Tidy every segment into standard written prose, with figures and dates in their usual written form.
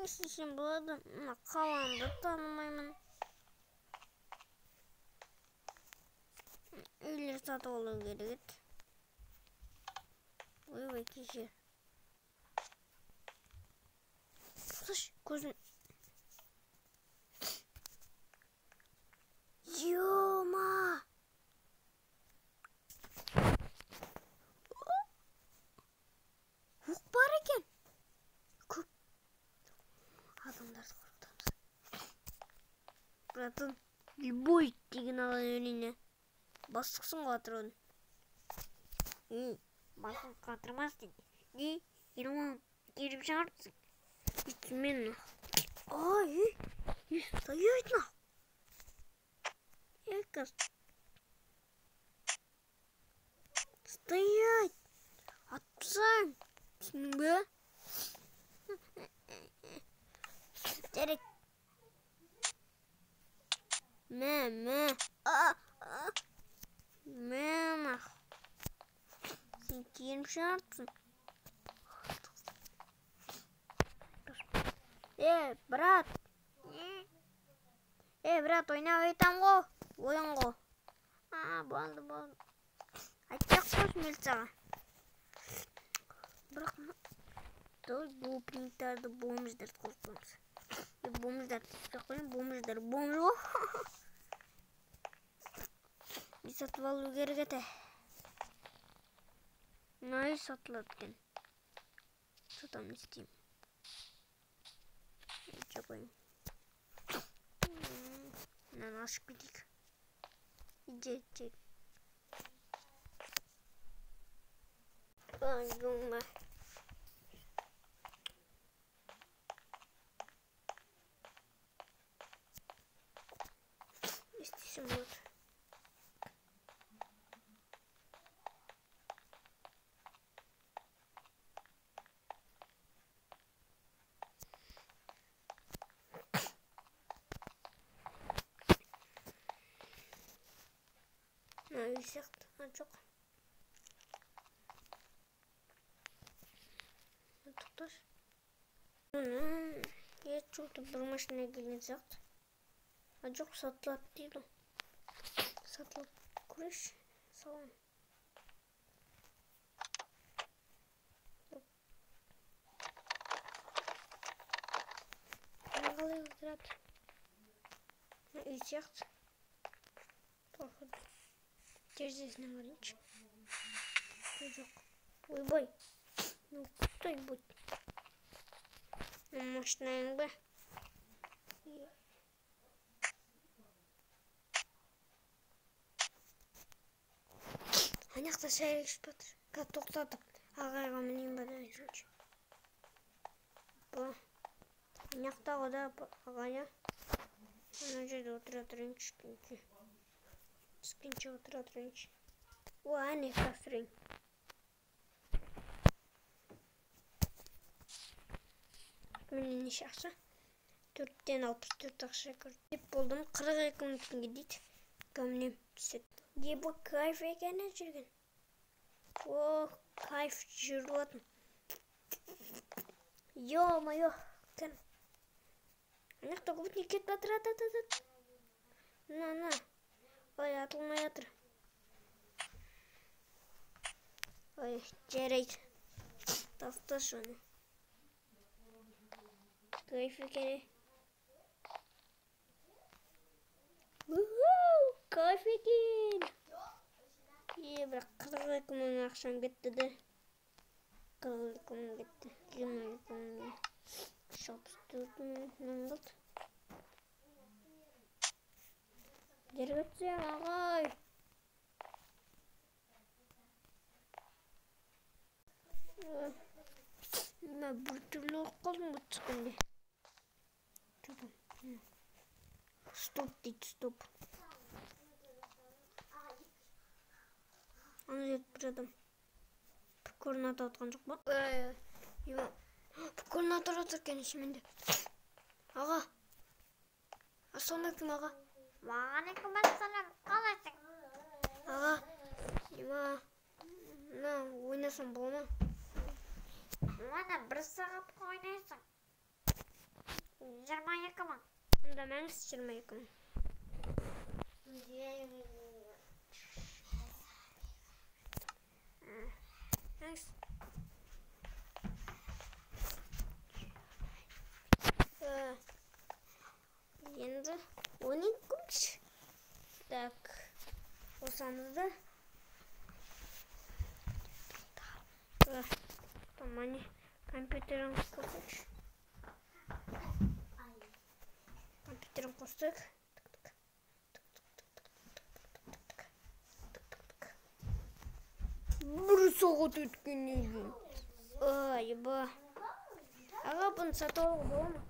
Не істесем болады? Мына қаламды танымаймын. Үйлер сатып алу керек еді. Ойбай, кешір. Тоқташы, көзім. Ё-ма! Оқ бар екен. Көп адамдарды қорқытамыз. Братан, любой деген ала берейін. Бастықсың ғой атыраудың. Ей, басын қатырмас дейді. Не, Ерман, керіп шығарыпсың. Мен. Ай, ей, стоять на. Эка. Стоять. Атсаң. Түсіндің бе? Жарайды. Мә, мә. Мә, нах. Сен керіп шығарыпсың. Е, брат. Е, брат, ойнап айтам ғой. Ойын ғой. А, болды, болды. Айтпай-ақ қойшы милицияға. Бірақ той гопниктарды, бомждарды қорқытамыз. Е, бомждарды тиіспей ақ қояйын, бомждар бомж ғой. Үй сатып алу керек еді. Мына үй сатылады екен. Сатамын, не істеймін? Жабайын. Мынаны ашып кетейік. Иди, иди. Ай, ё-ма. Не істесем болады? Мына үй сияқты. А, жоқ. Тоқташы. Е, что-то бір машина келген сияқты. А, жоқ, сатылады дейді. Сатылады. Көрейікші, салон. Қалай отырады? Мына үй сияқты. Походу. Терезесінен қарайыншы. Жоқ. Ойбай. Ну, кто-нибудь. Машинаң ба? Ана жақта шай ішіп жатыр. Қазір тоқтатып, ағайға мінейін ба деп айтсаңшы. Бұл ана жақта ғой да ағай. Ана жерде отыра тұрайыншы түскенше. Түскенше отыра тұрайыншы. О, әне тапсырайын. Міне неше ақша? 4-тен 64 ақша кірді. Деп болдым, 42 мың теңге дейді. Кімнен түседі? Ебі кайф екен жүрген. О, кайф жүріп жатыр. Ё-моё, кім? Ана жақта гопник кетіп жатыр, ат, ат, ат. На, на. Ой, атылмай жатыр. Ой, жарайды. Тасташы оны. Кайф екен. Кайф екен. Е, бірақ 42 мың ақшам кетті де. 42 мың кетті. 22 мың. 64 мың қалды. Жерге түсем, ағай. Мен біртүрлі болып қалдым ғой түскенде. Стоп дейді, стоп. Ана жерде бір адам попкорн атып жатқан жоқ па? Попкорн атып жатыр екен ішіменде. Аға, ассалаумағалейкум аға. Уағалейкум ассалам, қалайсың? Аға, мына ойнасам бола ма? Оны бір сағатқа ойнайсың. 22 мың. Онда мәңіз 22 мың. Мәңіз. Енді 12 күнші. Так, қосамыз да. Міне компьютерін қосайықшы. Компьютерін қостық. Бір сағат өткеннен кейін. Ойба. Аға, бұны сатып алуға бола ма?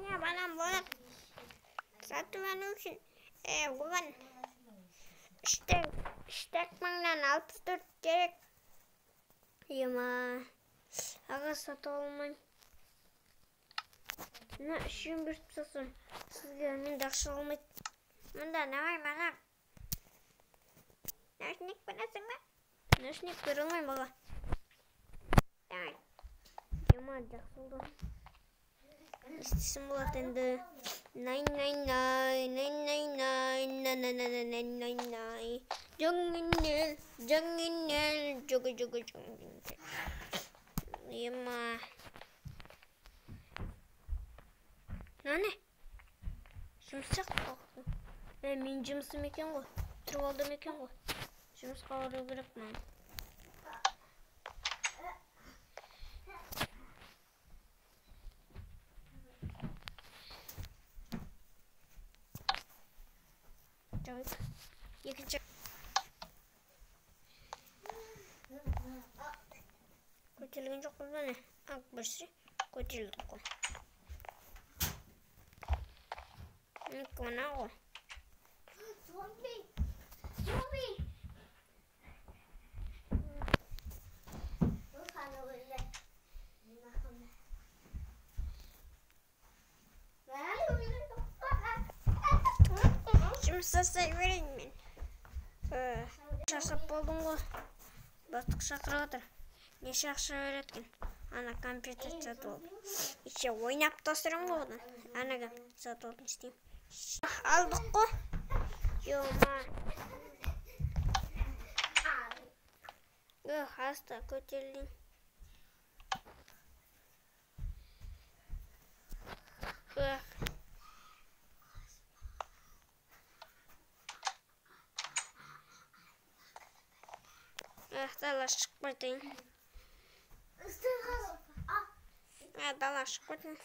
Я, балам, болады. Сатып алу үшін оған 3,064 керек. Ема. Аға, сатып алмаймын. Мына үшеуін беріп тастасам, сізге менде ақша қалмайды. Мұнда давай, балам. Наушник бересің бе? Наушник бере алмаймын, аға. Давай. Ема, жақсы болды. Не істесем болады енді? Най, най, най, най, най, най, най, най, най, най, най, най. Жаңынел, жаңынел, жугу, жугу, жугу. Ема. Мына не? Жұмыс сияқты қой. Мен жұмысым екен ғой. Тұрып алдым екен ғой. Жұмысқа бару керек маған. Жабайық. Екінші. Көтерілген жоқпыз ба не? Ақ, бірсе көтерілдік қой. Мына ғой. Зомби! Зомби! Жұмыс жасай берейін мен. Шаршап болдым ғой. Бастық шақырып отыр. Неше ақша береді екен? Ана компьютер сатып алып. Еще ойнап тастырам ғой одан. Ана компьютер сатып алып не істеймін? Алдық қой. Ема. Хаста көтерілейін. Дала шығып кетейін. Дала шығып кетейін.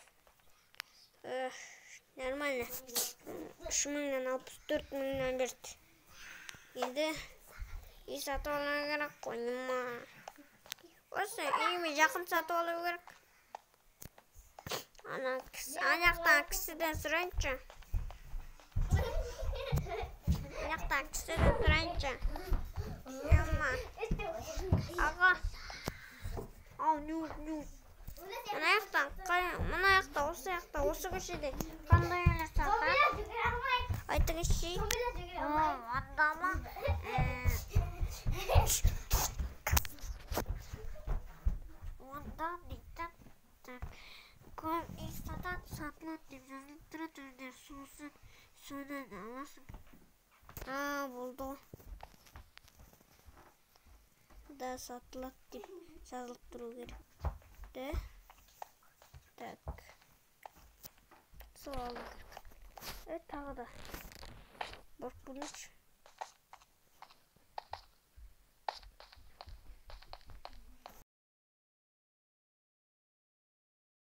Нормально. 3,064 мыңнан берді. Енді үй сатып алу керек қой. Осы үйіме жақын сатып алу керек. Ана жақтан кісіден сұрайыншы. Ана жақтан кісіден сұрайыншы. Ема. Аға. Ау, ню, ню. Мына жақтан, мына жақта, осы жақта, осы көшеде қандай үйлер сатады? Айтыңызшы. Онда ма? Онда дейтін көп үй сатады, сатылады деп жазылып тұрады өздері. Сосын содан аласың. А, болды ғой. Да, сатылады деп жазылып тұру керек. Да. Так. Сол алу керек. Тағы да. Барып көрейінші.